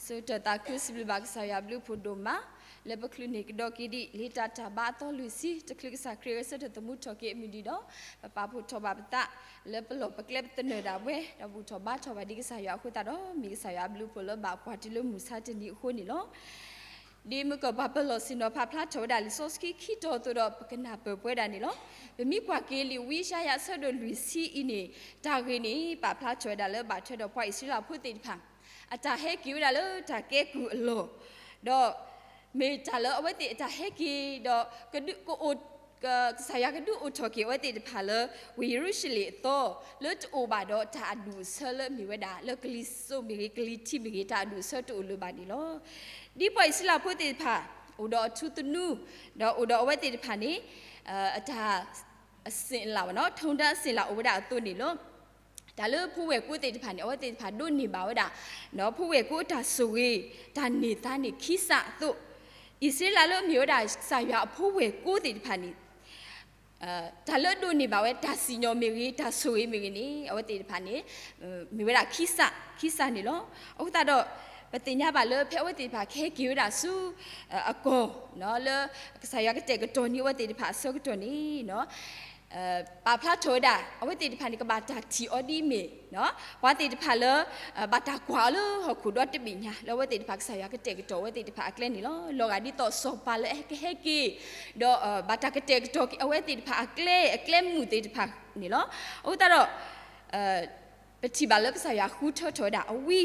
ဆၢကတီၢ်သးခု စံးဘျုးဘၣ်ကစၢ်ယွၤအဘျုးအဖှိၣ်ဒိၣ်မး လၢပချုးန့ၢ်ကဒီးက့ၤဒံး လံာ်တၢ်တၢ်ဘါအသီလွံၢ်ဆံ တချုးကစၢ်ခရံာ်ဂဲၤဆၢထၢၣ်သမူထီၣ်က့ၤအမုၢ်နံၤဒီး ပပာ်ဖှိၣ်ထီၣ်ဘၣ်ပသး လၢပလီၢ်ပကျဲပသနၢၣ်ဒၣ်ဝဲ ဒီးဘူၣ်ထီၣ်ဘါထီၣ်ဘၣ်ဒံးကစၢ်ယွၤအဃိသတးဒီး မ့ၢ်ကစၢ်ယွၤအဘျုးအဖှိၣ်လၢဘၣ်ပှၤတုၤလၢမုၢ်ဆါတနံၤအဃိန့ၣ်လီၤ. ဒ်မုၢ်ကီၢ်ပှၤပလီၢ်ဆ့ၣ်နီၤဖးဖျါထီၣ်ဝဲဒၣ် လံာ်စီဆှံခံတီၤအသိးဒီး ပကနၢ်ပၢၢ်ပဝဲဒၣ်န့ၣ်လီၤ. ပမ့ၢ်ကွၢ်က့ၤလံာ်ဝံယၡါယၤအဆၢဒိၣ်လွံၢ်ဆံအံၤန့ၣ် တၢ်ဂ့ၢ်န့ၣ် ပာ်ဖျါထီၣ်ဝဲဒၣ်လၢဘၣ်ထွဲဒီးပှၤအံၣ်စရ့လးဖိသ့ၣ်တဖၣ် အတၢ်ဟဲက့ၤဝဲဒၣ်လၢတၢ်ကဲကုၢ်အလီၢ်, ဒီး မ့ၢ်တၢ်လၢအဝဲသ့ၣ်အတၢ်ဟဲက့ၤဒီး ကဒုးကအိၣ် က ကစၢ်ယွၤကဒုးအိၣ်ထီၣ်က့ၤအဝဲသ့ၣ်တဖၣ်လၢ ဝ့ၢ်ယရူၤၡလ့ၣ်အသီ လၢတအိၣ်ဘၣ်ဒီးတၢ်အဒူၣ်အဆၢလၢအမ့ၢ်ဝဲဒၣ် လၢကလံၤစိးမ့ၢ်ဂ့ၤ ကလံၤထံးမ့ၢ်ဂ့ၤ တၢ်အဒူၣ်အဆၢတအိၣ်လၢၤဘၣ်န့ၣ်လီၤ. ဒ်ပှၤအံၣ်စရ့လးဖိသ့ၣ်တဖၣ် အိၣ်ဒီးအထူသနူ ဒီးအိၣ်ဒီးအဝဲသ့ၣ်တဖၣ်န့ၣ် အတၢ် အစ့ၣ်လး ထုံတၢ်အစ့ၣ်လးအိၣ်ဝဲဒၣ်အသိးန့ၣ်လီၤ. တၢ်လၢဖိဝဲၢ်ကိသ့ၣ်တဖၣ်န့ၣ် အဝဲသ့ၣ်တဖၣ်ဒိးန့ၢ်ဘၣ်ဝဲဒၣ် ဖိဝဲၢ်ကိအတၢ်ဆိၣ်ဂ့ၤ တၢ်န့ၢ်သါန့ၢ်ခံစးအသိး, အံၣ်စရ့လးလၢအမ့ၢ်ဝဲဒၣ်ကစၢ်ယွၤအဖိဝဲၢ်ကိသ့ၣ်တဖၣ်န့ၣ် တၢ်လၢအဒိးန့ၢ်ဘၣ်ဝဲ တၢ်စံၣ်ညီၣ်မ့ၢ်ဂ့ၤ တၢ်ဆိၣ်ဂ့ၤမ့ၢ်ဂ့ၤန့ၣ် အဝဲသ့ၣ်တဖၣ်န့ၣ် မ့ၢ်ဝဲဒၣ်ခံစး ခံစးန့ၣ်လီၤ. အဃိသတးဒီး ပသ့ၣ်ညါဘၣ်လၢဖဲအဝဲသ့ၣ်တဖၣ်ကဟဲက့ၤဝဲဒၣ်ဆူ အကီၢ် လၢကစၢ်ယွၤကတဲာ်ကတီၤန့ၢ်အဝဲသ့ၣ်တဖၣ်အဆၢကတီၢ်န့ၣ် ပာ်ဖျါထီၣ်ဝဲဒၣ် အဝဲသ့ၣ်တဖၣ်န့ၣ် ကဘၣ်တၢ်ထံၣ်အီၤဒ်အမ့ၢ် ပှၤသ့ၣ်တဖၣ်လၢ ဘၣ်တၢ်ကွၢ်အီၤလၢဟီၣ်ခိၣ်ဒီတဘ့ၣ်ညါ လၢအဝဲသ့ၣ်တဖၣ်ကစၢ်ယွၤကတဲာ်ကတီၤအဝဲသ့ၣ်တဖၣ်အကျဲန့ၣ်လီၤ. လီၤဂာ်ဒ်သိးစီၤပၤလၢအကဟဲက့ၤ ဒီး ဘၣ်တၢ်ကတဲာ်ကတီၤက့ၤအဝဲသ့ၣ်တဖၣ်အကျဲ အကျဲမုၢ်သ့ၣ်တဖၣ်န့ၣ်လီၤ. အဃိသတးဒီး ပထံၣ်ဘၣ်လၢကစၢ်ယွၤဃုထၢထီၣ်ဝဲဒၣ်အဝံ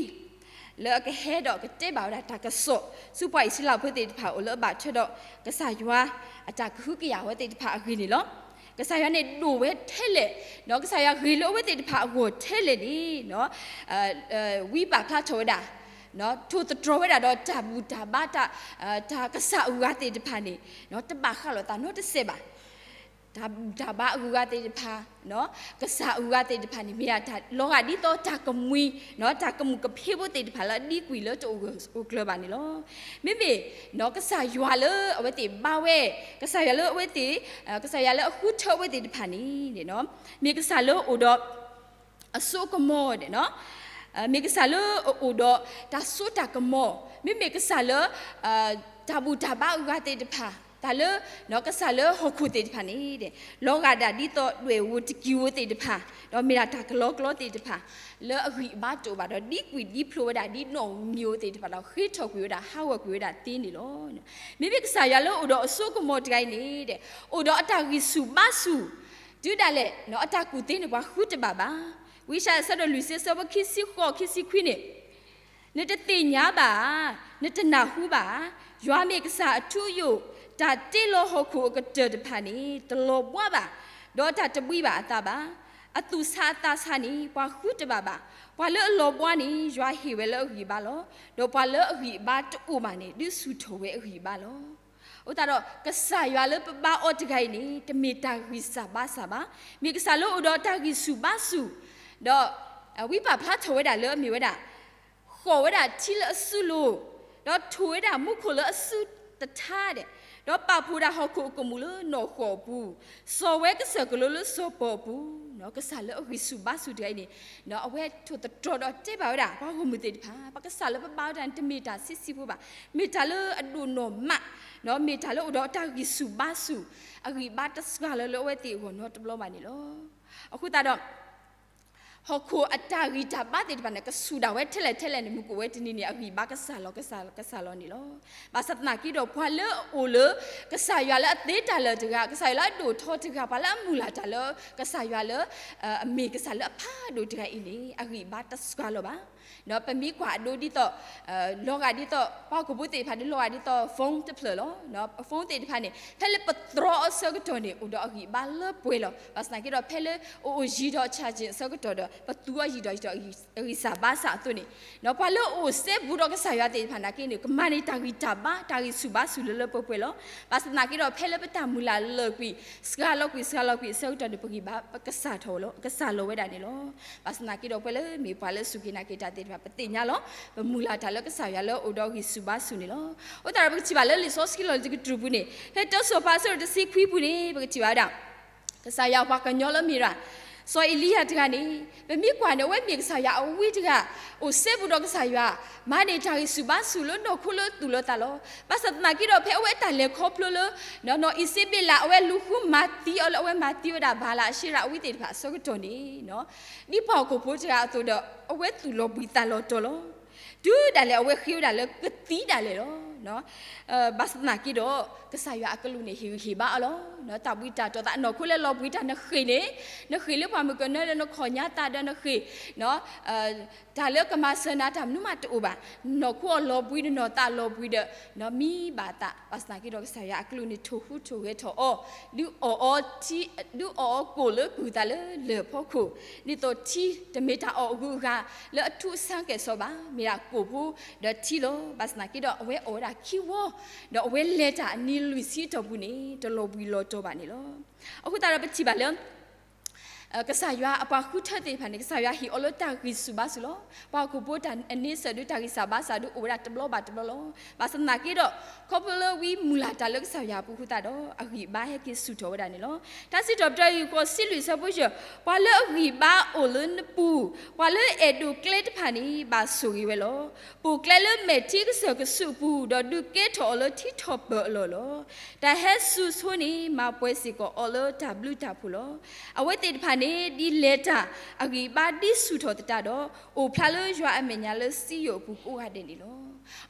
လၢအကဟဲဒီးကတဲဘၣ်ဝဲဒၣ်တၢ်ကစီၣ် ဆူပှၤအံၣ်စရ့လးဖိသ့ၣ်တဖၣ်အအိၣ်လၢအဘၣ်ထွဲဒီး ကစၢ်ယွၤအတၢ်ကဟုကယာ်အဝဲသ့ၣ်တဖၣ်အဂ့ၢ်န့ၣ်လီၤ. ကစၢ်ယွၤန့ၣ်ဒိၣ်ဝဲထဲလဲၣ် ကစၢ်ယွၤဂ့ၤလၢအဝဲသ့ၣ်တဖၣ်အဂီၢ်ထဲလဲၣ်န့ၣ် ဝံပာ်ဖျါထီၣ်ဝဲဒၣ် ထိၣ်သတြီၤဝဲဒၣ်ဒီးတၢ်ဘူၣ်တၢ်ဘါ တၢ်ကစၢ်အဂုၤအဂၤသ့ၣ်တဖၣ်န့ၣ် တဘၣ်ဃးလိာ်သးနီတစဲးဘၣ်. တၢ်ဘူၣ်တၢ်ဘါအဂုၤအဂၤသ့ၣ်တဖၣ် ကစၢ်အဂုၤအဂၤသ့ၣ်တဖၣ်န့ၣ် မ့ၢ်ဒၣ်တၢ်လီၤဂာ်ဒ်သိးတၢ်ကမှံ တၢ်ကမူၣ်ကဖ့ဖိသ့ၣ်တဖၣ်လၢအဒံကွံာ်လၢတအိၣ်ဂၢၢ်အိၣ်ကျၢၤဘၣ်န့ၣ်လီၤ. မ့မ့ၢ် ကစၢ်ယွၤလၢအဝဲသ့ၣ်ဘါဝဲ ကစၢ်ယွၤလၢအဝဲသ့ၣ် ကစၢ်ယွၤလၢအဃုထၢအဝဲသ့ၣ်တဖၣ်န့ၣ် မ့ၢ်ကစၢ်လၢအအိၣ်ဒီး အစိကမီၤ မ့ၢ်ကစၢ်လၢအအိၣ်ဒီးတၢ်စိတၢ်ကမီၤ မ့မ့ၢ်ကစၢ်လၢ တၢ်ဘူၣ်တၢ်ဘါအဂုၤအဂၤသ့ၣ်တဖၣ် တၢ်လၢ ကစၢ်လၢဟီၣ်ခိၣ်သ့ၣ်တဖၣ်န့ၣ် လီၤဂာ်ဒၣ်ဒ်သိးဒွဲၣ်ဧိၤတကံၢ်ဧိၤသ့ၣ်တဖၣ် ဒီးမ့ၢ်ဒၣ်တၢ်ကလီကလီသ့ၣ်တဖၣ် လၢအဂံၢ်အဘါတအိၣ်ဘၣ်ဒီး ဒံကွံာ်ဒံဖျိးဝဲဒၣ်ဒ်နီၣ်ဧိၤမံၤဧိၤသ့ၣ်တဖၣ်ဒီး ဃ့ထီၣ်ကွံာ်ဝဲဒၣ် ဟးဂီၤကွံာ်ဝဲဒၣ်သ့န့ၣ်လီၤ. မ့မ့ၢ်ကစၢ်ယွၤလၢအအိၣ်ဒီးအစိကမီၤတဂၤအံၤန့ၣ် အိၣ်ဒီးအတၢ်ဂံၢ်ဆူၣ်ဘါဆူၣ် တုၤဒၣ်လဲာ် အတၢ်ကူၣ်သ့န့ၣ် ပှၤဃုတဘၣ်ဘၣ်. ဝံယၡါယၤအဆၢဒိၣ်လွံၢ်ဆံ အဆၢဖိခံဆံဃိး ခံဆံခွံန့ၣ် နတသ့ၣ်ညါဘၣ်ဧါ, နတနၢ်ဟူဘၣ်ဧါ. ယွၤမ့ၢ်ကစၢ်အထူအယိာ်, တၢ်တ့လီၤဟီၣ်ခိၣ်အကတၢၢ်တဖၣ်န့ၣ် တလီၤဘှါဘၣ်, ဒီးတၢ်တဘှံးဘၣ်အသးဘၣ်. အသူၣ်ဆးအသးဆးန့ၣ် ပှၤဃုတဘၣ်ဘၣ်. ပှၤလၢအလီၤဘှါန့ၣ် ယွၤဟ့ၣ်ဝဲလၢအဂံၢ်အဘါလီၤ. ဒီးပှၤလၢအဂံၢ်အဘါတအိၣ်ဘၣ်န့ၣ် ဒုးဆူၣ်ထီၣ်ဝဲအဂံၢ်အဘါလီၤ. အဃိသတးဒီး ကစၢ်ယွၤလၢပဘါအီၤတဂၤအံၤန့ၣ် တမ့ၢ်တၢ်ဂံၢ်စၢ်ဘါစၢ်ဘၣ်. မ့ၢ်ကစၢ်လၢအအိၣ်ဒီးတၢ်ဂံၢ်ဆူၣ်ဘါဆူၣ်, ဒီး ဝံပာ်ဖျါထီၣ်ဝဲဒၣ်လၢအမ့ၢ်ဝဲဒၣ် ဃီၣ်ဝဲဒၣ်ထံလၢအစုလိၤ, ဒီးထိၣ်ဝဲဒၣ်မူခိၣ်လၢအစုတထါဒဲး, ဒီးပာ်ဖှိၣ်ဒၣ်ဟီၣ်ခိၣ်အကမူၣ်လၢနီၣ်ဃီၣ်အပူၤ, စီၤဝဲကစၢၢ်ကလိလၢစီၤပီၤအပူၤ, ကစၢ်လၢအဂံၢ်ဆူၣ်ဘါဆူၣ်တဂၤအံၤန့ၣ် အဝဲထိၣ်သတြီၤဒီးတဲဘၣ်ဝဲဒၣ် ပှၤဂီၢ်မုၢ်သ့ၣ်တဖၣ် ပကစၢ်လၢပဘါဝဲဒၣ်န့ၣ် တမ့ၢ်တၢ်ဆံးဆံးဖိဘၣ်. မ့ၢ်တၢ်လၢအဒိၣ်နီၢ်မး, မ့ၢ်တၢ်လၢအိၣ်ဒီးတၢ်ဂံၢ်ဆူၣ်ဘါဆူၣ်, အဂံၢ်အဘါတစှၤလီၤလၢအဝဲသ့ၣ်အဂီၢ်နီတဘျီဘၣ်န့ၣ်လီၤ. အဃိသတးဒီး ဟီၣ်ခိၣ်အတၢ်ဂံၢ်တၢ်ဘါသ့ၣ်တဖၣ်န့ၣ် ကဆူၣ်ဒၣ်ဝဲထဲလဲၣ်ထဲလဲၣ်န့ၣ် မုၢ်ကအိၣ်ဝဲတနံၤန့ၣ် အဂံၢ်အဘါကစှၤလီၤ ကစှၤလီၤ ကစှၤလီၤန့ၣ်လီၤ. ဘၣ်ဆၣ်သနာ်က့ဒီး ပှၤလၢအအိၣ်လၢ ကစၢ်ယွၤလၢအသ့တၢ်လၢာ်တဂၤ, ကစၢ်ယွၤလၢအဒိၣ်ထီတဂၤ, ပှၤလၢအမုၢ်လၢ်တၢ်လၢ ကစၢ်ယွၤလၢ အမ့ၢ်ကစၢ်လၢအဖးဒိၣ်တဂၤအံၤန့ၣ် အဂံၢ်အဘါတစှၤလီၤဘၣ်. ပမ့ၢ်ကွၢ်အဒိဒ်သိး လီၤဂာ်ဒ်သိး ပှၤဟီၣ်ခိၣ်ဖိသ့ၣ်တဖၣ်ဒီး လီၤဂာ်ဒ်သိး phone တဖျၢၣ်လီၤ. phone သ့ၣ်တဖၣ်န့ၣ် ဖဲလၢပတြီအီၤအဆၢကတီၢ်န့ၣ် အိၣ်ဒီးအဂံၢ်အဘါလၢပှဲၤလီၤ. ဘၣ်ဆၣ်သနာ်က့ဒီး ဖဲလၢအအိၣ်ယံၤဒီး charging အဆၢကတီၢ်ဒီး ပသူအီၤယံၤဒီးယံၤဒီး အဂံၢ်စၢ်ဘါစၢ်အသိးန့ၣ် ပှၤလၢအအိၣ်စဲဘူးဒီးကစၢ်ယွၤသ့ၣ်တဖၣ်နာ်က့န့ၣ် ကမၤန့ၢ်တၢ်ဂံၢ်တၢ်ဘါ တၢ်ဂံၢ်ဆူၣ်ဘါဆူၣ်လၢလၢပှဲၤပှဲၤလီၤ. ဘၣ်ဆၣ်သနာ်က့ဒီး ဖဲလၢပတၢ်မုၢ်လၢ်လၢာ်ကွံာ် စှၤလီၤကွံာ် စှၤလီၤကွံာ်အဆၢကတီၢ်န့ၣ် ပဂံၢ်ဘါ ပကစၢ်ထီၣ်လီၤ ကစၢ်လီၤဝဲဒၣ်န့ၣ်လီၤ. ဘၣ်ဆၣ်သနာ်က့ဒီး ပှၤလၢမ့ၢ်ပှၤလၢစူၢ်က့ၤနာ်က့ၤတၢ်သ့ၣ်တဖၣ် ပသ့ၣ်ညါလီၤ. ပမုၢ်လၢ်တၢ်လၢကစၢ်ယွၤလၢအအိၣ်ဒီးဂံၢ်ဆူၣ်ဘါဆူၣ်န့ၣ်လီၤ. အဃိသတးဒီး ပကထံၣ်ဘၣ်လၢလံာ်စီဆှံလီၤလံၤတကတြူၢ်ပူၤန့ၣ် ဖဲတၢစီၤပၤအဆၢဒိၣ်တဆံခွံပူၤန့ၣ် ပကထံၣ်ဘၣ်ဝဲဒၣ် ကစၢ်ယွၤပှၤကညီလၢအမ့ၢ်ဒၣ် စီၤအ့လံယၤတဂၤန့ၣ် ပမ့ၢ်ကွၢ်န့ၣ် အဝဲမ့ၢ်ကစၢ်ယွၤအဝံတဂၤ, အိၣ်စဲဘူးဒီးကစၢ်ယွၤ, မၤန့ၢ်တၢ်ဂံၢ်ဆူၣ်ဘါဆူၣ်လၢနီၢ်ခိလၢသူၣ်လၢသးလီၤ. ဘၣ်ဆၣ်သနာ်က့ဒီး ဖဲအဝဲအတၢ်လဲၤခီဖျိလၢ နီၢ်အံၤစ့ဘ့လး အဝဲလူၤဃုမၤသံအီၤလၢအဝဲမၤသံဝဲဒၣ်ဘၤလးအၡ့ရၤအဝံသ့ၣ်တဖၣ်အဆၢကတီၢ်န့ၣ် ဒ်ပှၤဟီၣ်ခိၣ်ဖိတဂၤအသိးဒီး အဝဲသူၣ်လီၤဘှံးသးလီၤတီၤလီၤ. တုၤဒၣ်လဲာ်အဝဲဃ့ဝဲဒၣ်လၢကသံဒၣ်လဲာ်လီၤ. ဘၣ်ဆၣ်သနာ်က့ဒီး ကစၢ်ယွၤအကလူးန့ၣ် ဟ့ၣ်ဂံၢ်ဟ့ၣ်ဘါအီၤလီၤ. တၢ်ဘှံးတၢ်တီၤသးနီၢ်ခိလၢလီၤဘှံးတၢ်နဃ့ၢ်န့ၣ်, နဃ့ၢ်လၢပှၤမုၣ်ကနၢဒီးနခီၣ်ညါသးဒီးနဃ့ၢ် တၢ်လၢကမၤစၢၤနၤတၢ်မနုၤမးတအိၣ်ဘၣ်. နီၢ်ခိအီၤလီၤဘှံးဒီးနီၢ်သးလီၤဘှံးဒီး နီၢ်မံဘၣ်သး, ဘၣ်ဆၣ်သနာ်က့ဒီးကစၢ်ယွၤအကလူးန့ၣ် ထိၣ်ဟူးထိၣ်ဂဲၤထီၣ်အီၤ, ဒုးအီၣ်အီၤ, ဒုးအီၣ်အီၤကိၣ်လၢကုၢ်သးလၢလၢၢ်ဖီခိၣ်, ဒ်သိးထံတမ့ၢ်တၢ်အီၣ်အဂုၤအဂၤလၢအထူအဆါကဲၣ်ဆိးဘၣ်, မ့ၢ်ဒၣ်ကိၣ်ဖိဒီးထံလီၤ. ဘၣ်ဆၣ်သနာ်က့ဒီး အဝဲအီၣ်ဝဲဒၣ်ခံဝီ, ဒီးအဝဲလဲၤတၢ်အနံၤလွံၢ်ဆံအတီၢ်ပူၤန့ၣ် တလီၤဘှံးလီၤတီၤဘၣ်န့ၣ်လီၤ. အဃိသတးဒီးပထံၣ်ဘၣ်လၢ ကစၢ်ယွၤအပှၤဃုထၢသ့ၣ်တဖၣ်န့ၣ် ကစၢ်ယွၤဟ့ၣ်အီၤလၢတၢ်ဂံၢ်ဆူၣ်ဘါဆူၣ်လီၤ. ပှၤဟီၣ်ခိၣ်ဖိတၢ်အန့ဆၢၣ်ဒုးတၢ်ဂံၢ်စၢ်ဘါစၢ်ဒုးအိၣ်ဝဲဒၣ်တဘျီဘၣ်တဘျီလီၤ. ဘၣ်ဆၣ်သနာ်က့ဒီး ခီဖျိလၢဝံမုၢ်လၢ်တၢ်လၢကစၢ်ယွၤအပူၤအဃိသတးဒီး အဂံၢ်အဘါဟဲက့ၤဆူၣ်ထီၣ်ဝဲဒၣ်န့ၣ်လီၤ. တၢ်စံးထီၣ်ပတြၢၤအံၤဃိး စံးလွံၢ်ဆၢဖိယဲၢ်, ပှၤလၢအဂံၢ်ဘါအိၣ်လၢနပူၤ, ပှၤလၢအအဲၣ်ဒိးကျဲတဖၣ်န့ၣ် ဘၣ်ဆိၣ်ဂ့ၤဝဲလီၤ. ပိာ်ကျဲလၢမဲာ်ထံကစၢၢ်ကဆူးအပူၤ, ဒီးဒုးကဲထီၣ်အီၤလၢထံထီၣ်ပၢၢ်အလီၢ်လီၤ. တၢ်ဟဲစူၤဆိန့ၣ် မၤပှဲၤစ့ၢ်ကီးအီၤလၢတၢ်ဘျုးတၢ်ဖှိၣ်လီၤ. အဝဲသ့ၣ်တဖၣ်န့ၣ် ဒ်လဲၤတၢ်အဂံၢ်အဘါဒ်ဆူၣ်ထီၣ်သတးဒီး အိၣ်ဖျါလၢယွၤအမဲာ်ညါလၢစံယိၣ်အပူၤကိးဂၤဒဲးန့ၣ်လီၤ.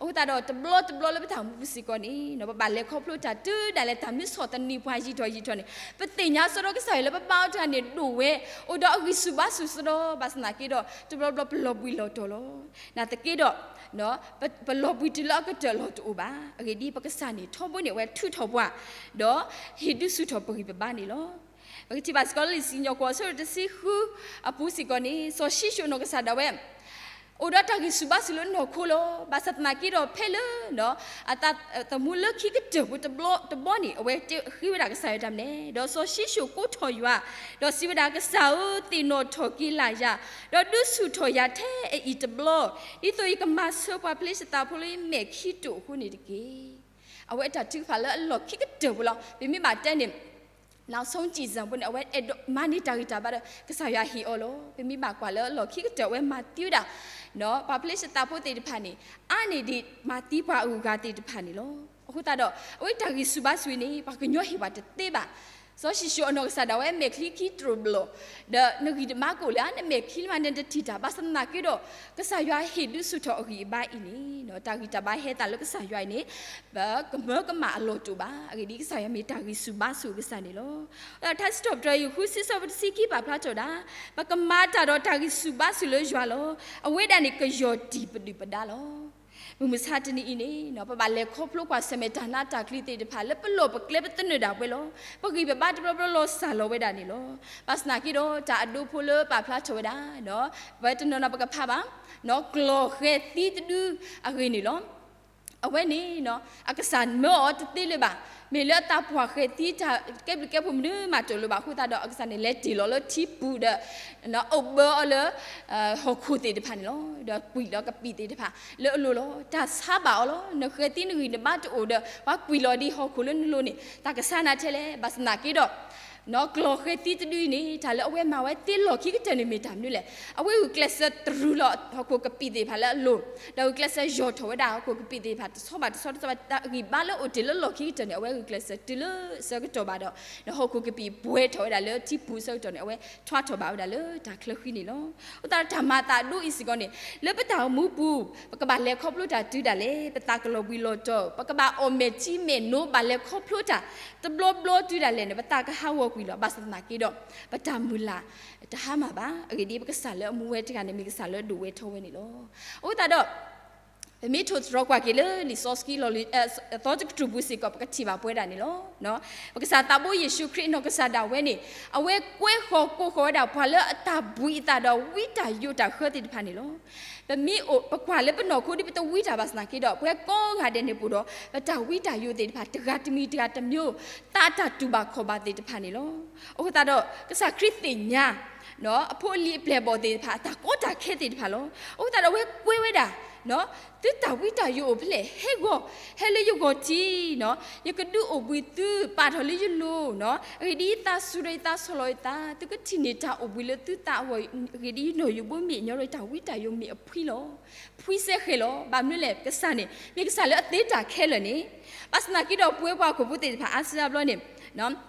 အဃိသတးဒီး တဘျီတဘျီလၢပတၢ်အိၣ်မူပူၤစ့ၢ်ကီးန့ၣ် ပဘၣ်လဲၤခီဖျိတၢ်တုၤဒၣ်လဲာ် တၢ်မ့ၢ်ဆီၣ်သနံးပှၤယံာ်ထီၣ်ယံာ်ထီၣ်န့ၣ် ပသ့ၣ်ညါစ့ၢ်ကီးကစၢ်ယွၤလၢပဘါအီၤတဂၤန့ၣ်ဒိၣ်ဝဲ, အိၣ်ဒီးအဂံၢ်ဆူၣ်ဘါဆူၣ်စ့ၢ်ကီး, ဘၣ်ဆၣ်သနာ်က့ဒီး တဘျီဘျီပလီၤဘှံးလီၤတီၤလီၤ. နာ်သက့ဒီး ပလီၤဘှံးတုၤလၢအကတၢၢ်အလီၢ်တအိၣ်ဘၣ်. အဂ့ၢ်ဒ်အံၤ ပကစၢ်န့ၣ် ထီဘိန့ၣ် အဝဲထုးထီၣ်ပှၤ, ဒီးဟ့ၣ်ဒုးဆူၣ်ထီၣ်ပဂံၢ်ပဘါန့ၣ်လီၤ. ပကထံၣ်ဘၣ်စ့ၢ်ကီးလၢလံာ်စံၣ်ညီၣ်ကွီၢ် အဆၢဒိၣ်တဆံဃုအပူၤစ့ၢ်ကီးန့ၣ် စီၤၡံၣ်ၡိၣ်အနီၢ်ကစၢ်ဒၣ်ဝဲ အိၣ်ဒီးတၢ်ဂံၢ်ဆူၣ်ဘါဆူၣ်လၢနီၢ်ခိလီၤ. ဘၣ်ဆၣ်သနာ်က့ဒီး ဖဲလၢ အသးသမူလၢခံကတၢၢ်ဖိ တဘျီတဘျီန့ၣ် အဝဲဃ့ဝဲဒၣ်ကစၢ်ယွၤတၢ်မနုၤလဲၣ်. ဒီးစီၤၡံၣ်ၡိၣ်ကိးထီၣ်ယွၤ, ဒီးစံးဝဲဒၣ်, ကစၢ်ဧၢ, သ့ၣ်နီၣ်ထီၣ်က့ၤလၢ်ယၤ, ဒီးဒုးဆူၣ်ထီၣ်ယၤထဲအံၤတဘျီ, ဒ်သိးယကမၤဆၢပှၤဖလ့ၡသးဖိလၢယမဲာ်ခံတိာ်အဃိန့ၣ်တက့ၢ်. အဝဲအတၢ်ထုကဖၣ်လၢအလီၢ်ခံကတၢၢ်ဖိလီၤ. ပမ့ၢ်ဘၣ်တဲန့ၣ် နီၢ်ဆိကံၣ်စၢၣ်ဖိန့ၣ် အဝဲအဲၣ်ဒိးမၤန့ၢ်တၢ်ဂံၢ်တၢ်ဘါဒီး ကစၢ်ယွၤဟ့ၣ်အီၤလီၤ. ပမ့ၢ်ဘၣ်ကွၢ်လၢအလီၢ်ခံကတၢၢ် အဝဲမၤသံဝဲဒၣ် ပှၤဖလ့ၡသးဖိသ့ၣ်တဖၣ်န့ၣ် အါန့ၢ်ဒံးမၤသံပှၤအဂုၤအဂၤသ့ၣ်တဖၣ်န့ၣ်လီၤ. အဃိသတးဒီး အဝဲတၢ်ဂံၢ်ဆူၣ်ဘါဆူၣ်အံၤန့ၣ် ပှၤကညီဟ့ၣ်ပှၤတသ့ဘၣ်. စီၤၡံၣ်ၡိၣ်အနီၢ်ကစၢ်ဒၣ်ဝဲ မဲာ်ချံခံတြိာ်ဘျီၣ်, ဒီးနဂံၢ်တဘါကအိၣ်လၢ နမဲာ်ချံမး နတထံၣ်တၢ် ဘၣ်ဆၣ်သနာ်က့ဒီး ကစၢ်ယွၤဟ့ၣ်ဒုးဆူၣ်ထီၣ်အဂံၢ်အဘါအံၤန့ၣ် တၢ်ဂံၢ်တၢ်ဘါဟဲသးလၢကစၢ်ယွၤအံၤန့ၣ် ပကမၢကမၣ်အလီၢ်တအိၣ်ဘၣ်. အဂ့ၢ်ဒ်အံၤ ကစၢ်ယွၤမ့ၢ်တၢ်ဂံၢ်ဆူၣ်ဘါဆူၣ်အကစၢ်န့ၣ်လီၤ. ဒီးထါစံးထီၣ်ပတြၢၤ ယူၢ်ဃု ဆံဆၢဖိတဆံခံ ပာ်ဖျါထီၣ်ဝဲဒၣ်, ပကမၤတၢ်ဒီးတၢ်ဂံၢ်ဆူၣ်ဘါဆူၣ်လၢယွၤလီၤ. အဝဲဒၣ်န့ၣ် ကယီၢ်တံၢ်ပဒုၣ်ပဒါလီၤ. မုၢ်မဆါတနံၤအံၤန့ၣ် ပဘၣ်လဲၤခီဖျိကွၢ်ဆၢၣ်မဲာ်တၢ်နးတၢ်ကျံးသ့ၣ်တဖၣ် လၢပလီၢ်ပကျဲပသနၢၣ်ဒၣ်ဝဲလီၤ. ပဂံၢ်ပဘါတဘျီဘျီလီၤစၢ်လီၤဝဲဒၣ်န့ၣ်လီၤ. ဘၣ်ဆၣ်သနာ်က့ဒီး တၢ်အဒိဖိလၢပာ်ဖျါထီၣ်ဝဲဒၣ် ပတနီၤနီၤပကဖးဘၣ် ကျီၢ်ဃဲၤသံတဒုအဂ့ၢ်န့ၣ်လီၤ. အဝဲန့ၣ် အကစၢ်မၢအီၤတသ့လၢၤဘၣ်. မ့ၢ်လၢအသးပှၢ်ဃဲၤသံတၢ်ကဲဘျုးကဲဖှိၣ်မနုၤမးတအိၣ်လၢၤဘၣ်အဃိသတးဒီး အကစၢ်န့ၣ်လဲၤတ့ၢ်လီၤလၢထံပူၤဒီး အိၣ်ဘၢအီၤလၢ ဟီၣ်ခိၣ်သ့ၣ်တဖၣ်န့ၣ်လီၤ. ဒီးကွံာ်လီၤကပံာ်သ့ၣ်တဖၣ်လၢအလိၤလီၤ. တၢ်ဆါဘၣ်အီၤလီၤ. နဃဲၤသံနဂံၢ်နဘါတအိၣ်ဒီး ပှၤကွံာ်လီၤဒ်ဟီၣ်ခိၣ်လၢနလိၤန့ၣ် တၢ်ကဆါနၤထဲလဲၣ်. ဘၣ်ဆၣ်သနာ်က့ဒီး ကျီၢ်ဃဲၤသံတဒုအံၤန့ၣ် တၢ်လၢအဝဲမၤဝဲသ့လီၢ်ခံကတၢၢ်န့ၣ်မ့ၢ်တၢ်မနုၤလဲၣ်. အဝဲဂုာ်ကျဲးစၢးတရူးလီၤဟီၣ်ခိၣ်ကပံာ်သ့ၣ်တဖၣ်လၢအလိၤ, ဒီးဂုာ်ကျဲးစၢးယီၢ်ထီၣ်ဝဲဒၣ်ဟီၣ်ခိၣ်ကပံာ်သ့ၣ်တဖၣ် တဆီဘၣ်တဆီတဆီဘၣ် တၢ်ဂံၢ်ဘါလၢအိၣ်တ့ၢ်လၢလီၢ်ခံကတၢၢ်န့ၣ် အဝဲဂုာ်ကျဲးစၢးတုၤလၢဆၢကတီၢ်ဘၣ်ဒီး ဟီၣ်ခိၣ်ကပံာ်ပှဲၤထီၣ်ဝဲဒၣ်လၢထံပူၤဆၢကတီၢ်န့ၣ် အဝဲထွါထီၣ်ဘၣ်ဝဲဒၣ်လၢတၢ်ချၢဃံန့ၣ်လီၤ. အဃိသတးဒီးတၢ်မၤအသးဒိအံၤစ့ၢ်ကီးန့ၣ် လၢပတၢ်အိၣ်မူပူၤ ပကဘၣ်လဲၤခီဖျိတၢ်တုၤဒၣ်လဲာ် ပသးကလီၤဘှံးလီၤတီၤ ပကဘၣ်အီၣ်မဲာ်ထံမဲာ်နိ ဘၣ်လဲၤခီဖျိတၢ် တဘျီဘျီတုၤဒၣ်လဲာ်န့ၣ် ပသးကဟးဂီၤကွံာ်လီၤ. ဘၣ်ဆၣ်သနာ်က့ဒီး ပတၢ်မုၢ်လၢ်တဟါမၢ်ဘၣ်. အဂ့ၢ်ဒ်အံၤ ပကစၢ်လၢအမူဝဲတဂၤန့ၣ် မ့ၢ်ကစၢ်လၢအဒိၣ်ဝဲထီဝဲန့ၣ်လီၤ. အဃိသတးဒီး ပမ့ၢ်ထိၣ်သတြီၤကွၢ်က့ၤလၢလံာ်စီဆှံလီၤ သီတကတြူၢ်ပူၤစ့ၢ်ကီး ပကထံၣ်ဘၣ်ပဝဲဒၣ်န့ၣ်လီၤ. ပကစၢ်သးဘိယ့ၣ်ၡူးခရံာ်အနီၢ်ကစၢ်ဒၣ်ဝဲန့ၣ် အဝဲကွဲဃီၤကိးဃီၤဝဲဒၣ်ပှၤလၢအတၢ်ဘှံးအသးဒီးဝံတၢ်ယိးတၢ်ဃၢသ့ၣ်တဖၣ်န့ၣ်လီၤ. ပမ့ၢ်အိၣ်ပကွၢ်လၢပနီၢ်ခိဒ်ပတဝံတၢ်ဘၣ်ဆၣ်သနာ်က့ဒီး ပဝဲကိးဂၤဒဲးန့ၣ်ပူၤဒီး ပတၢ်ဝံတၢ်ယိးသ့ၣ်တဖၣ် တဂၤတမံၤတဂၤတမံၤ သးအတၢ်တူၢ်ဘၣ်ခီၣ်ဘၣ်သ့ၣ်တဖၣ်န့ၣ်လီၤ. အဃိသတးဒီး ကစၢ်ခရံာ်သ့ၣ်ညါ အဖိအလံၤအပျဲၢ်အဘီၣ်သ့ၣ်တဖၣ် အတၢ်ကီတၢ်ခဲသ့ၣ်တဖၣ်လီၤ. အဃိသတးဒီး အဝဲကွဲဝဲဒၣ် သုတၢ်ဝံတၢ်ယိာ်အိၣ်ဖဲလဲၣ်, ဟဲဂီၤ, ဟဲလၢယဂီၢ်ထံး, ယကဒုးအိၣ်ဘှံးသု, ပာ်ထီၣ်လၢယလိၤ, အဂ့ၢ်ဒ်အံၤ ယသးစူၤဒီးယသးဆီၣ်လီၤယသး, သုကထံၣ်န့ၢ်တၢ်အိၣ်ဘှံးလၢသုသးအဂီၢ်, အဂ့ၢ်ဒ်အံၤ နီၢ်ယိၤဘိမ့ၢ်ညီဒီးတၢ်ဝံတၢ်ယိာ်မ့ၢ်အဖှံလီၤ. ဖှံစဲဃဲၤလီၤ. ဘၣ်မနုၤလဲၣ်, ကစၢ်န့ၣ် မ့ၢ်ကစၢ်လၢအသ့တၢ်ခဲလၢာ်န့ၣ်, ဘၣ်ဆၣ်သနာ်က့ဒီး ပဝဲပှၤဟီၣ်ခိၣ်ဖိသ့ၣ်တဖၣ် အါစုအါဘျီန့ၣ်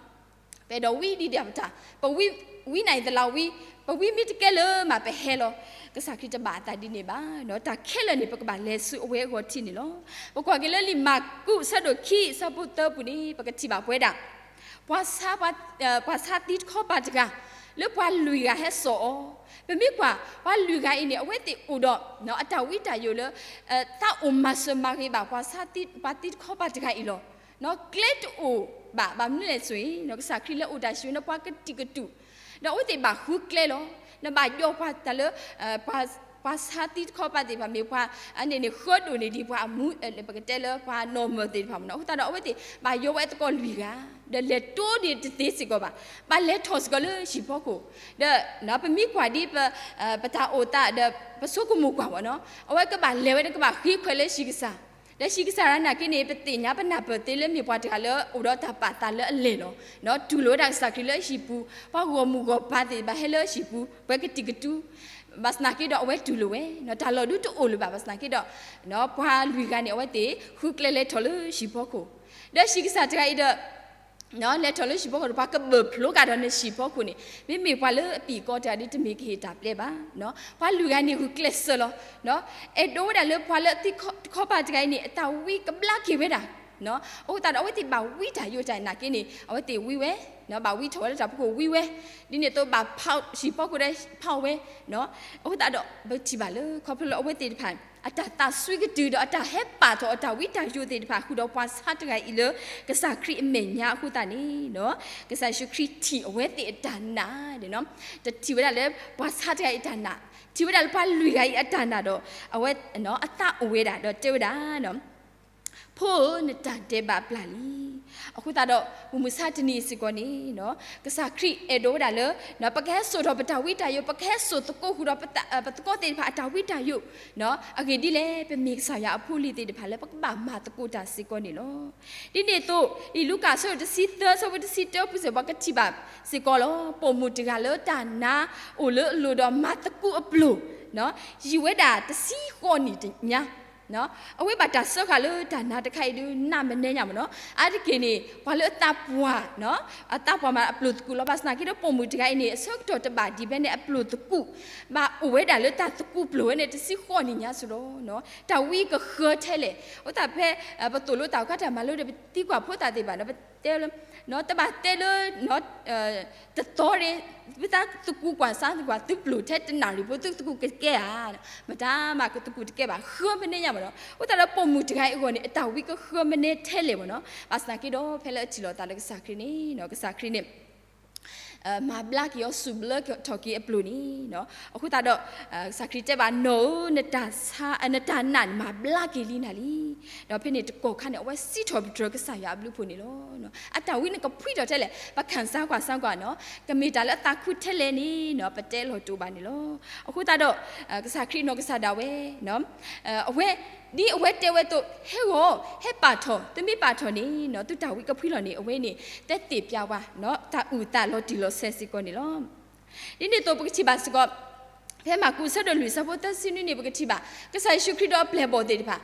ပအဲၣ်ဒိးဝံဒံးဒံးပတၢ်, ပဝံ, ဝံနၤအံၤသလးဝံ, ပဝံမ့ၢ်တကဲလၢၤမး ပဟဲလီၤ. ကစၢ်ခရံာ်တဘၣ်အသးဒ်န့ၣ်ဘၣ်. တၢ်ခဲလၢာ်န့ၣ် ပကဘၣ်လဲၤဆူအဝဲအဂီၢ်ထံးန့ၣ်လီၤ. ပကွၢ်က့ၤလၢလံာ်မၢ်ကူး အဆၢဒိၣ်ခံ အဆၢဖိသၢပူၤန့ၣ် ပကထံၣ်ဘၣ်ပဝဲဒၣ် ပှၤဆါ, ပှၤဆါသံတခီပၤတဂၤ လၢပှၤလွံၢ်ဂၤဟဲစိာ်အီၤ, ပမ့ၢ်ကွၢ် ပှၤလွံၢ်ဂၤအံၤန့ၣ် အဝဲသ့ၣ်အိၣ်ဒီး အတၢ်ဝံတၢ်ယိာ်လၢ သးအိၣ်မၤစၢၤမၤဂ့ၤဘၣ် ပှၤသံတခီပၤတဂၤအံၤလီၤ. ကျဲတအိၣ်ဘၣ်. ဘၣ်မနုၤလဲၣ်ဆိအံၤ ကစၢ်ခရံာ်လၢအိၣ်တၢ်ဆိၣ်ဂ့ၤန့ၣ် ပှၤကတံာ်ကတူာ်, ဒီးအဝဲသ့ၣ်ဘၣ်ဃုကျဲလီၤ. နဘၣ်ယီၤပှၤတၢ်လၢ ပှၤဆါသံတခီပၤသ့ၣ်တဖၣ် မ့ၢ်ပှၤအန့ၣ်န့ၣ် ဃၢဒိၣ်န့ၢ်ဒံးပှၤအမူ, ပကတဲလၢပှၤနီၢ်မၢၢ်သ့ၣ်တဖၣ်မ့ၢ်နီၤ. အဃိသတးဒီး အဝဲသ့ၣ်ဘၣ်ယီၤဝဲသကိးလွံၢ်ဂၤ, ဒီးလဲၤတိၢ်န့ၢ်တသ့စ့ၢ်ကီးဘၣ်. ဘၣ်လဲၤထီၣ်စ့ၢ်ကီးလၢဟံၣ်ဖီခိၣ်, ဒီးပမ့ၢ်ကွၢ်ဒ်ပ ပတၢ်အိၣ်သးဒီး ပဆိကမိၣ်ကွၢ်မ့ၢ်နီၤ, အဝဲကဘၣ်လဲၤဝဲဒီးကဘၣ်ဃ့ခွဲးလၢဟံၣ်ကစၢ်, ဒီးဟံၣ်ကစၢ်တဂၤနာ်က့န့ၣ် ပသ့ၣ်ညါပနၢ်ပၢၢ်သ့လၢမ့ၢ်ပှၤတဂၤလၢအိၣ်ဒီးတၢ်ပာ်သးလၢအလဲၢ်လီၤ. တူၢ်လိာ်ဝဲဒၣ်ကစၢ်ခရံာ်လၢဟံၣ်ပူၤ, ပှၤဂီၢ်မုၢ်ဂီၢ်ပၢ်သ့ၣ်တဖၣ်ဟဲလၢဟံၣ်ပူၤ ပှၤကတံာ်ကတူာ်, ဘၣ်ဆၣ်သနာ်က့ဒီးအဝဲတူၢ်လိာ်ဝဲ, တၢ်လီၢ်ဒုတအိၣ်လၢၤဘၣ်. ဘၣ်ဆၣ်သနာ်က့ဒီး ပှၤလွံၢ်ဂၤန့ၣ် အဝဲသ့ၣ်ဃုကျဲလဲၤထီၣ်လၢဟံၣ်ဖီခိၣ်, ဒီးဟံၣ်ကစၢ်တဂၤအံၤဒီး လဲၤထီၣ်လၢဟံၣ်ဖီခိၣ်ဒီး ပှၤကဘၢၣ်ဖျိကဒီးနဟံၣ်ဖီခိၣ်န့ၣ် မ့မ့ၢ်ပှၤလၢအပံာ်ကီတဂၤဒီး တမ့ၢ်ကဟ့ၣ်တၢ်ပျဲဘၣ်. ပှၤလွံၢ်ဂၤန့ၣ်ဂုာ်ကျဲးစၢးလီၤ. အဲၣ်ဒိးဝဲဒၣ်လၢပှၤလၢအသံတခီပၤတဂၤအံၤန့ၣ် အတၢ်ဝံကဘျါက့ၤဝဲဒၣ်. အဃိသတးဒီး အဝဲသ့ၣ်ဘၣ်ဝံတၢ်ယိာ်တၢ်နာ်က့န့ၣ် အဝဲသ့ၣ်ဝံဝဲ, ဘၣ်ဝံထီၣ်ဝဲလၢတၢ်ဖီခိၣ်ဝံဝဲ, ဒ်န့ၣ်အသိးဘၣ်ဖီၣ်ဟံၣ်ဖီခိၣ်ဒီးဖီၣ်ဝဲ. အဃိသတးဒီး ပထံၣ်ဘၣ်လၢ ခီဖျိလၢအဝဲသ့ၣ်တဖၣ် အတၢ်သးစွံကတုၤဒီးအတၢ်ဟဲပာ်ထီၣ်အတၢ်ဝံတၢ်ယိာ်သ့ၣ်တဖၣ် ဃုာ်ဒီးပှၤဆါတဂၤအံၤလၢ ကစၢ်ခရံာ်အမဲာ်ညါအဃိသတးန့ၣ်, ကစၢ်ယ့ၣ်ၡူးခရံာ်ထံၣ်အဝဲသ့ၣ်အတၢ်နာ်, တထံၣ်ဝဲဒၣ်လၢပှၤဆါတဂၤအံၤအတၢ်နာ်, ထံၣ်ဝဲဒၣ်လၢပှၤလွံၢ်ဂၤအံၤအတၢ်နာ်ဒီး အဝဲအသးအိၣ်ဝဲဒၣ် ဒီးတဲဝဲဒၣ် ဖိဧၢ နတၢ်ဒဲးဘးပျၢ်လံ. အဃိသတးဒီး မုၢ်မဆါတနံၤစ့ၢ်ကီးန့ၣ် ကစၢ်ခရံာ်အဲၣ်ဒိးဝဲဒၣ်လၢ ပကဟဲစိာ်ထီၣ်ပတၢ်ဝံတၢ်ယိာ်, ပကဟဲစိာ်သကိးဃုာ်ဒီး ပသကိးသ့ၣ်တဖၣ်အတၢ်ဝံတၢ်ယိာ်, အဂ့ၢ်ဒ်လဲၣ် ပမ့ၢ်ကစၢ်ယွၤအဖိအလံၤသ့ၣ်တဖၣ်လၢ ပကဘၣ်မၤသကိးတၢ်စ့ၢ်ကီးန့ၣ်လီၤ. ဒ်န့ၣ်အသိး လံာ်လူၤကၣ်အဆၢဒိၣ်တဆံသၢ အဆၢဖိတဆံတၢပူၤစ့ၢ် ပှၤကထံၣ်ဘၣ်စ့ၢ်ကီးလီၤ. ပိာ်မုၣ်တဂၤလၢတၢ်နါအိၣ်လၢအလိၤဒီးမၤသကူအပျိၢ် ယံာ်ဝဲဒၣ်တဆံဃိးနံၣ်ညါ, အဝဲဘၣ်တၢ်စၢဃာ်လၢတၢ်နါတခါအံၤဒုး နးမနဲညါမ့ၢ်နီၤ. အါတက့ၢ်န့ၣ် ပှၤလၢအသးပှၢ်, အသးပှၢ်မးအပျိၢ်သကူးလီၤ. ဘၣ်ဆၣ်သနာ်က့ဒီး ပိာ်မုၣ်တဂၤအံၤန့ၣ် အဆၢကတီၢ်တဘၣ်ဒံးဖဲန့ၣ် အပျိၢ်သကူး, ဘၣ်အိၣ်ဝဲဒၣ်လၢတၢ်သကူးပျိၢ်ဝဲန့ၣ် တဆံဃိးနံၣ်ညါစ့ၢ်ဒီး တၢ်ဝံကဃၢထဲလဲၣ်. အဃိသတးဖဲ ပသိၣ်လိတၢ်အိၣ်ကါတၢ်မၤလိဒီး ပသံကွၢ်ဖိသၣ်သ့ၣ်တဖၣ်န့ၣ် ပတဲလၢ တဘၣ်တဲလၢ တသီန့ၣ် ပသးသကူးကွၢ်စၢ်သကွၢ် သုပျိၢ်ထဲတနၣ်ရံၣ်ဖိ သုသကူးကကဲဧါ, မတၤမၤကသကူးတကဲဘၣ် ဃၢမနဲညါမ့ၢ်နီၤ. အဃိသတးဒီး ပိာ်မုၣ်တဂၤအံၤအဂီၢ်န့ၣ် အတၢ်ဝံကဃၢမနဲထဲလဲၣ်မ့ၢ်နီၤ. ဘၣ်ဆၣ်သနာ်က့ဒီး ဖဲလၢအထံၣ်လိာ်သးလၢကစၢ်ခရံာ်န့ၣ် ကစၢ်ခရံာ်န့ၣ် မၤဘျါက့ၤအီၤ စူၣ်ဘျၢထီၣ်က့ၤအပျိၢ်န့ၣ်, အဃိသတးဒီး ကစၢ်ခရံာ်တဲဘၣ် နီၢ်ဧၢ နတၢ်နာ်န့ၣ် မၤဘျါက့ၤလံနၤလံ. ဒီးဖဲန့ၣ်တကီၢ်ခါန့ၣ် အဝဲစံးထီၣ်ပတြၢၤကစၢ်ယွၤအဘျုးအဖှိၣ်န့ၣ်လီၤ. အတၢ်ဝံန့ၣ်ကဖှံထီၣ်ထဲလဲၣ်, ပကစၢ်ကွၢ်စၢ်ကွၢ်နီၤ, ကမ့ၢ်တၢ်လၢအသးခုထဲလဲၣ်န့ၣ် ပတဲလီၤတိာ်ဘၣ်န့ၣ်လီၤ. အဃိသတးဒီး ကစၢ်ခရံာ်နီၢ်ကစၢ်ဒၣ်ဝဲ အဝဲ ဒ်အဝဲတဲဝဲအသိး ဟဲဂီၤ ဟဲပာ်ထီၣ်, သုမ့ၢ်ပာ်ထီၣ်န့ၣ် သုတၢ်ဝံကဖှံလီၤန့ၣ် အဝဲန့ၣ် တဲသ့ၣ်ပျၢ်ဝဲ တၢ်အုၣ်သးလီၤတံၢ်လီၤဆဲးစ့ၢ်ကီးန့ၣ်လီၤ. ဒ်န့ၣ်အသိးပကထံၣ်ဘၣ်စ့ၢ်ကီး ဖဲမၢ်ကူးအဆၢဒိၣ်လွံၢ်အဆၢဖိသၢဆံနွံန့ၣ် ပကထံၣ်ဘၣ် ကစၢ်ယ့ၣ်ၡူးခရံာ်ဒီးအပျဲၢ်အဘီၣ်သ့ၣ်တဖၣ်,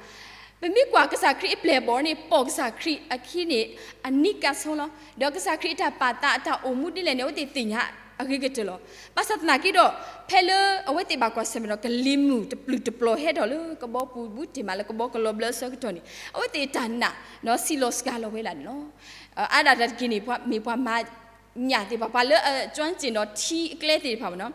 ပမ့ၢ်ကွၢ်ကစၢ်ခရံာ်အပျဲၢ်အဘီၣ်န့ၣ် ပိာ်ကစၢ်ခရံာ်အခံန့ၣ် အနံၣ်ကါဆိလီၤ. ဒီးကစၢ်ခရံာ်အတၢ်ပာ်သးအတၢ်အိၣ်မူဒ်လဲၣ်န့ၣ် အဝဲသ့ၣ်သ့ၣ်ညါအဂ့ၤကတၢၢ်လီၤ. ဘၣ်ဆၣ်သနာ်က့ဒီး ဖဲလၢအဝဲသ့ၣ်ဘၣ်ကွၢ်ဆၢၣ်မဲာ်ဒီး ကလံၤမုၢ်တပျုာ်တပျီၤဟဲထီၣ်လၢကဘီပူၤ ဘူးတ့ၢ်မးလၢကဘီကလီၤဘျၢအဆၢကတီၢ်န့ၣ် အဝဲသ့ၣ်တၢ်နာ် စံးလီၤစှၤလီၤဝဲဒၣ်န့ၣ်လီၤ. အါဒၣ်တၢ်တက့ၢ်န့ၣ် မ့ၢ်ပှၤမၤညၣ်သ့ၣ်တဖၣ် ပှၤလၢအကၠွၣ်စ့ၣ်နီၤထံအကျဲသ့ၣ်တဖၣ်မ့ၢ်နီၤ,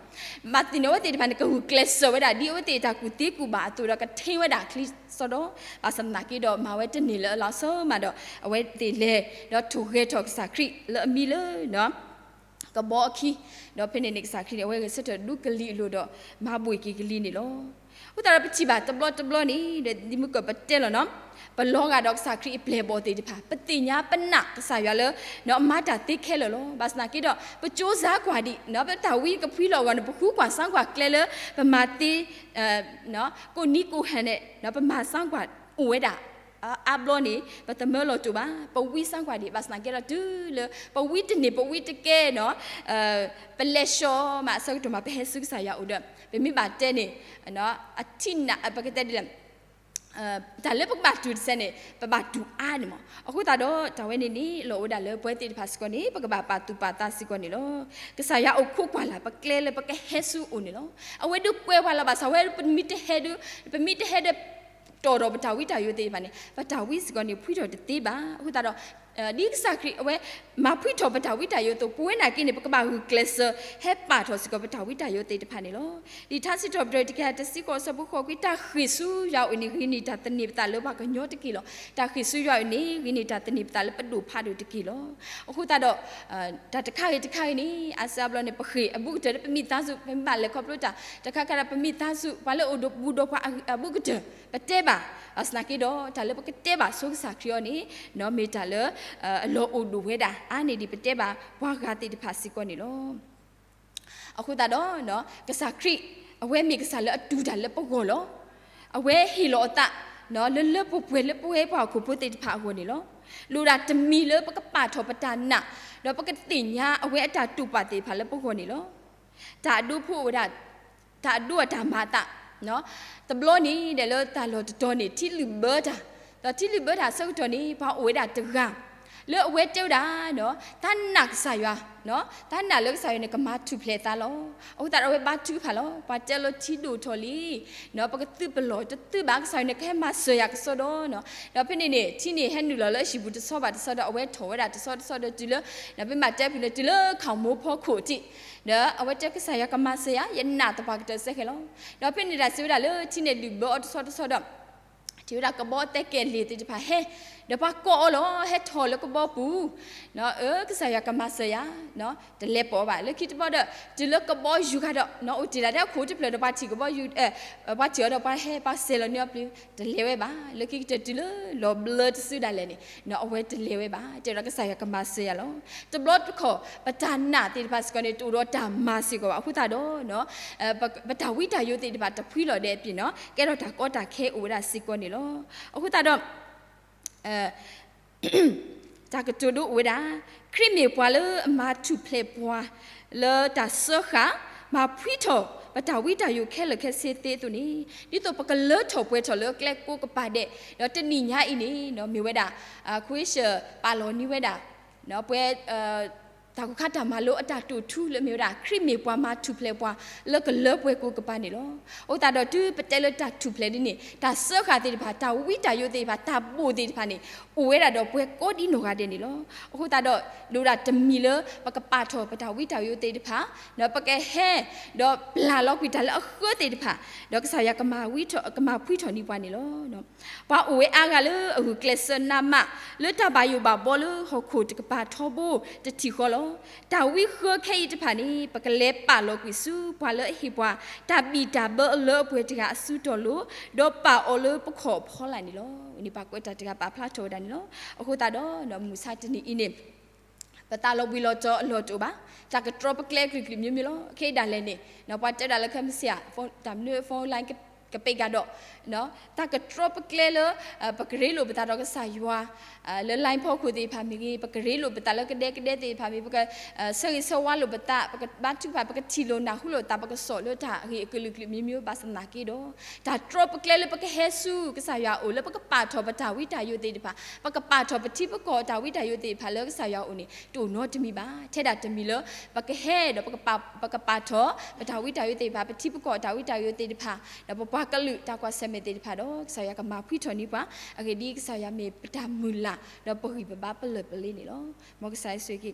ဘၣ်သ့ၣ်န့ၣ် အဝဲသ့ၣ်တဖၣ်န့ၣ် ကဂုာ်ကျဲးစၢးဝဲဒၣ် ဒ်အဝဲသ့ၣ်တၢ်ကူၣ်သ့ကူၣ်ဘၣ်အသိးဒီးကထ့ဝဲဒၣ်ချံစီဒီ, ဘၣ်ဆၣ်သနာ်က့ဒီး မၤဝဲတန့ၢ်လၢအလီၤဆီမးဒီး အဝဲသ့ၣ်လဲၤဒီးထိၣ်ဂဲၤထီၣ်ကစၢ်ခရံာ်လၢအမံၤလၢ ကဘီအခံ, ဒီးဖဲန့ၣ်န့ၣ် ကစၢ်ခရံာ်န့ၣ် အဝဲဂဲၤဆၢထၢၣ်ဒူကလံၤအလိၤဒီး မၤဘှံးက့ၤကလံၤန့ၣ်လီၤ. အဃိသတးဒီးပထံၣ်ဘၣ်တဘျီတဘျီန့ၣ် ဒ်မုၢ်ကၢၢ်ပတဲလီၤနီၤ, ပလီၤဂာ်ဒီးကစၢ်ခရံာ်အပျဲၢ်အဘီၣ်သ့ၣ်တဖၣ်, ပသ့ၣ်ညါပနာ်ကစၢ်ယွၤလၢ နီၤအမၤတၢ်သ့ခဲလၢာ်လီၤ. ဘၣ်ဆၣ်သနာ်က့ဒီး ပကၠိစါကွၢ်ဒံး ပတၢ်ဝံကဖှံလီၤအဂီၢ်န့ၣ် ပဃုကွၢ်စါကွၢ်ကျဲလၢ ပမၤသ့ ကိးနံၤကိးဟါန့ၣ် ပမၤစါကွၢ်အိၣ်ဝဲဒၣ် အါဘျီန့ၣ် ပသမၢလီၤတိာ်ဘၣ်, ပဝံစါကွၢ်ဒံး ဘၣ်ဆၣ်သနာ်က့ဒီးတုၤလၢ ပဝံတန့ၢ် ပဝံတကဲနီၤ ပလဲၤဆှီမးအဆၢကတီၢ်မး ပဟဲဆူကစၢ်ယွၤအိၣ်ဒီး ပမ့ၢ်ဘၣ်တဲန့ၣ် အထံၣ်နး ပကတဲဒ်လဲၣ် တၢ်လၢပကဘၣ်တူၢ်တစဲးန့ၣ် ပဘၣ်တူၢ်အါန့ၣ်မး. အဃိသတးဒီး တၢ်ဝဲန့ၣ်န့ၣ် လီၤအိၣ်ဝဲဒၣ်လၢပဝဲသ့ၣ်တဖၣ်စ့ၢ်ကီးန့ၣ် ပကဘၣ်ပာ်သူၣ်ပာ်သးစ့ၢ်ကီးန့ၣ်လီၤ. ကစၢ်ယွၤအိၣ်ခိးကွၢ်လၢ်ပကျဲလၢပကဟဲဆူအအိၣ်န့ၣ်လီၤ. အဝဲဒုးကွဲးပှၤလီၤ ဘၣ်ဆၣ်ဝဲပမ့ၢ်တဟဲဒုး ပမ့ၢ်တဟဲဒီး တီၣ်ဒီးပတၢ်ဝံတၢ်ယိးသ့ၣ်တဖၣ်န့ၣ် ပတၢ်ဝံစ့ၢ်ကီးန့ၣ် ဖှံထီၣ်တသ့ဘၣ်. အဃိသတးဒီး ဒ်ကစၢ်ခရံာ်အဝဲ မၤဖှံထီၣ်ပတၢ်ဝံတၢ်ယိးအသိး ပဝဲနာ်က့န့ၣ် ပကဘၣ်ဂုာ်ကျဲးစၢး ဟဲပာ်ထီၣ်စ့ၢ်ကီးပတၢ်ဝံတၢ်ယိးသ့ၣ်တဖၣ်န့ၣ်လီၤ. လံာ်ထါစံးထီၣ်ပတြၢၤ တကယၤတဆံဃိး အဆၢဖိဃိး ကွံာ် တၢ်ဃ့ၢ်ဆူယွၤအအိၣ်န့ၣ် ဂ့ၤန့ၢ်တၢ်သန့ၤပသးလၢပှၤကညီတက့ၢ်လီၤ. တၢ်ဃ့ၢ်ဆူယွၤအအိၣ်န့ၣ် ဂ့ၤန့ၢ်တၢ်သန့ၤပသးလၢပဒိၣ်ဖးဒိၣ်တက့ၢ်လီၤ. အဃိသတးဒီး တၢ်တခါဂ့ၤတခါဂ့ၤန့ၣ် အါစုအါဘျီန့ၣ် ပဃ့ၢ်အဘူးကတၢၢ်လၢပမံၤသးစူၤ ပမ့ၢ်ဘၣ်လဲၤခီဖျိတၢ် တခါခါဒီးပမံၤသးစူၤ ပှၤလၢအိၣ်ဘူးဒီးပှၤအဘူးကတၢၢ် ပတဲဘၣ်. ဘၣ်ဆၣ်သနာ်က့ဒီး တၢ်လၢပကတဲဘၣ်ဆိကစၢ်ခရံာ်အီၤန့ၣ် မ့ၢ်တၢ်လၢ အလီၢ်အိၣ်ဒိၣ်ဝဲဒၣ် အါန့ၢ်ဒံးပတဲဘၣ်ပှၤဂၤသ့ၣ်တဖၣ်စ့ၢ်ကီးန့ၣ်လီၤ. အဃိသတးဒီး ကစၢ်ခရံာ် အဝဲမ့ၢ်ကစၢ်လၢအတူၢ်တၢ်လၢပဂီၢ်လီၤ. အဝဲဟ့ၣ်လီၤအသး လၢလၢပှဲၤပှဲၤလၢပဝဲပှၤဟီၣ်ခိၣ်ဖိသ့ၣ်တဖၣ်အဂီၢ်န့ၣ်လီၤ. လိၣ်ဒၣ်တမံၤလၢပကပာ်ထီၣ်ပတၢ်နာ် ဒီးပကသ့ၣ်ညါအဝဲအတၢ်တိာ်ပာ်သ့ၣ်တဖၣ်လၢပဂီၢ်န့ၣ်လီၤ. တၢ်အဒိဖိအိၣ်ဝဲဒၣ် တၢ်အဒိအတၢ်မၤအသး တဘျီန့ၣ်ဒီးလၢတၢ်လီၢ်တတီၤန့ၣ် ထံလုၣ်ဘၢတၢ်, ဒီးထံလုၣ်ဘၢတၢ်အဆၢကတီၢ်န့ၣ် ပှၤအိၣ်ဝဲဒၣ်တဂၤ လၢအဝဲတဲဝဲဒၣ် တၢ်နာ်ကစၢ်ယွၤ, တၢ်နာ်လၢကစၢ်ယွၤန့ၣ် ကမၤထူၣ်ဖျဲးအသးလီၤ. အဃိသတးဒီးအဝဲဘါထုကဖၣ်လီၤ. ပှၤတဲလၢထံဒိၣ်ထီၣ်လံ ပကသုးပလီၢ်တသုးဘၣ် ကစၢ်ယွၤန့ၣ် ကဟဲမၤစၢၤယၤကစီဒီ, ဒီးဖဲန့ၣ်န့ၣ် ထံန့ၣ်ဟဲနုာ်လီၤလၢအဟံၣ်ပူၤတဆီဘၣ်တဆီဒီး အဝဲထီၣ်ဝဲဒၣ်တဆီတဆီဒီးတုၤလၢ ပမ့ၢ်တဲဖဲန့ၣ် တုၤလၢခီၣ်မိၢ်ဖီခိၣ်ထံး ဒီးအဝဲတဲကစၢ်ယွၤကမၤစၢၤယၤ ယနာ်သပှၢ်ကတၢၢ်စဲဃဲလီၤ. ဒီးဖဲန့ၣ်တၢ်စံးဝဲဒၣ်လၢထံန့ၣ်ဒုၣ်ဘၢအီၤတဆီတဆီဒီး ထံၣ်ဝဲဒၣ်ကဘီသဲကဲၤလ့ၤသ့ၣ်တဖၣ်ဟဲ, ဒီးပှၤကိးအီၤလီၤ ဟဲထီၣ်လၢကဘီပူၤ, အၢ ကစၢ်ယွၤကမၤစၢၤယၤ, တလဲၤပိာ်ဘၣ် လၢခံတဘျီဒီး တုၤလၢကဘီယူၤဃာ်ဒီး အိၣ်တ့ၢ်ဒၣ်ထဲအခိၣ်တဖျၢၣ်ဒီးပှၤထံၣ်ကဘီယူၤ, ပှၤထံၣ်အီၤဒီးပှၤဟဲပှၤစဲၤလီၤန့ၢ်အီၤပျံၤ တလဲၤဝဲဘၣ် လၢခံကတၢၢ်တုၤလၢလီၤဘျၢတစုဒၣ်လဲာ်န့ၣ် အဝဲတလဲၤဝဲဘၣ် တဲဒီးကစၢ်ယွၤကမၤစၢၤယၤလီၤ. တဘျီတခီၣ် ပတၢ်နာ်သ့ၣ်တဖၣ်စ့ၢ်ကီးန့ၣ် တအိၣ်ဒီးတၢ်မၤစ့ၢ်ကီးဘၣ် အဃိသတးဒီး ပတၢ်ဝံတၢ်ယိးသ့ၣ်တဖၣ်တဖှံလီၤဒဲးအပျ့ၤနီၤ ကဲထီၣ်တၢ်ကီတၢ်ခဲအိၣ်ဝဲဒၣ်စ့ၢ်ကီးန့ၣ်လီၤ. အဃိသတးဒီး တၢ်ကတိၤဒိအိၣ်ဝဲဒၣ် ခရံာ်မ့ၢ်ပှၤလၢအမၤထူၣ်ဖျဲးပှၤ လၢတၢ်စၢဃာ် မၤဖှံထီၣ်ပတၢ်ဝံတၢ်ယိးခဲလၢာ်ခဲဆ့သ့အသိးန့ၣ် ဒ်သိးပကလၢထီၣ်ပှဲၤထီၣ်လၢကျဲကိးကပၤဒဲး ဒီးတနံၤညါအံၤန့ၣ် မ့ၢ်ဝဲဒၣ် ခဝ့ၡၢၣ်ပာ်လီၤန့ၢ်ဝဲဒၣ် ပှဲၤ တၢ်ဂိၢ်ခါတၢ်မၤလိအတၢ်တိာ်ထူလၢမ့ၢ်ဝဲဒၣ် ခရံာ်မ့ၢ်ပှၤမၤထူၣ်ဖျဲးပှၤ လၢကလၢပှဲၤကိးကပၤန့ၣ်လီၤ. အဃိသတးဒီးတုၤပတဲလၢတၢ်ထူၣ်ဖျဲးဒ်န့ၣ် တၢ်စၢဃာ်သ့ၣ်တဖၣ် တၢ်ဝံတၢ်ယိးသ့ၣ်တဖၣ် တၢ်ဘိၣ်သ့ၣ်တဖၣ်န့ၣ် အိၣ်ဝဲဒၣ်ဒီးပှဲၤကိးဒ်နီၢ်ဂၤဒဲးန့ၣ်လီၤ. အဃိသတးဒီး လိၣ်ဒၣ်တမံၤလၢ ပကပာ်ထီၣ်ပတၢ်ဝံတၢ်ယိးသ့ၣ်တဖၣ် ဒီးပကဟဲ ဒီးပျၢ်လီၤကွံာ်တၢ်လၢအဃၢသ့ၣ်တဖၣ် ဒီးကစၢ်ယွၤကမၤဝံထီၣ် ကမၤဖှံထီၣ်န့ၢ်ပှၤန့ၣ်လီၤ. ပှၤအိၣ်ဝဲအါဂၤလၢအဂုာ်ကျဲးစၢးနးမး လၢတၢ်ဘၣ်ယိၣ်ဘၣ်ဘီလၢဟီၣ်ခိၣ်တကပၤထီဘိတထံၣ်ဃီလီၤ. တၢ်ဝံဃၢခဲအံၤတဖၣ်န့ၣ် ပကလဲၤပာ်လီၤကွံာ်ဆူပှၤလၢအဟ့ၣ်ပှၤ တၢ်ဘံၣ်တၢ်ဘၢအလၢအပှဲၤတဂၤအစုတီၢ်လိၤ ဒီးပာ်အီၤလၢပခီၣ်အဖီလာ်န့ၣ်လီၤ. ဝဲန့ၣ်ပှၤကွဲးတၢ်တဂၤပာ်ဖျါထီၣ်ဝဲဒၣ်န့ၣ်လီၤ. အဃိသတးဒီး မုၢ်ဆါတနံၤအံၤန့ၣ် ပသးလီၤဘှံးလီၤတီၤအလီၢ်တအိၣ်ဘၣ်. တၢ်ကတြီပကျဲအကလုာ်ကလုာ်မျိုးမျိုးလီၤ. ခဲအံၤဒၣ်လဲာ်န့ၣ် ပှၤတဲဒၣ်လၢခဲမုၢ်ဆ့ၣ်ဧါ တၢ်မနုၤ phone line ကပ့းကဒီး တၢ်ကတြီပကျဲလၢ ပကရ့လိာ်ပသးဒီးကစၢ်ယွၤ လၢ line ဖီခိၣ်သ့ၣ်တဖၣ်မ့ၢ်ဂ့ၤ ပကရ့လိာ်ပသးလၢကဒဲကဒဲသ့ၣ်တဖၣ်မ့ၢ် ပကဆၢဂ့ၤဆၢဝါလိာ်ပသး ပကဘါထုကဖၣ် ပကထံၣ်လိာ်နၢ်ဟူလိာ်သး ပကစိာ်လၢတၢ်ဂ့ၢ်အကလုာ်ကလုာ်မျိုးမျိုး ဘၣ်ဆၣ်သနာ်က့ဒီး တၢ်တြီပကျဲလၢပကဟဲဆူကစၢ်ယွၤအအိၣ် လၢပကပာ်ထီၣ်ပတၢ်ဝံတၢ်ယိးသ့ၣ်တဖၣ် ပကပာ်ထီၣ်ပထံပကီၢ်တၢ်ဝံတၢ်ယိးသ့ၣ်တဖၣ်လၢကစၢ်ယွၤအအိၣ်န့ၣ် တအိၣ်နီတမံၤဘၣ်. ထဲဒၣ်တမံၤလၢ ပကဟဲဒီး ပကပာ်ထီၣ် ပတၢ်ဝံတၢ်ယိးသ့ၣ်တဖၣ် ပထံပကီၢ်တၢ်ဝံတၢ်ယိးသ့ၣ်တဖၣ် ဒီးပပှၤကလုာ်တၢ်ကွၢ်ဆၢၣ်မဲာ်သ့ၣ်တဖၣ်ဒီး ကစၢ်ယွၤကမၤဖှံထီၣ်န့ၢ်ပှၤ အဂ့ၢ်ဒ်အံၤ ကစၢ်ယွၤမ့ၢ်ပတၢ်မုၢ်လၢ် ဒီးပဂံၢ်ပဘါပလၢၢ်ပလ့န့ၣ်လီၤ. မ်ကစၢ်ယ့ၣ်ၡူးခရံာ်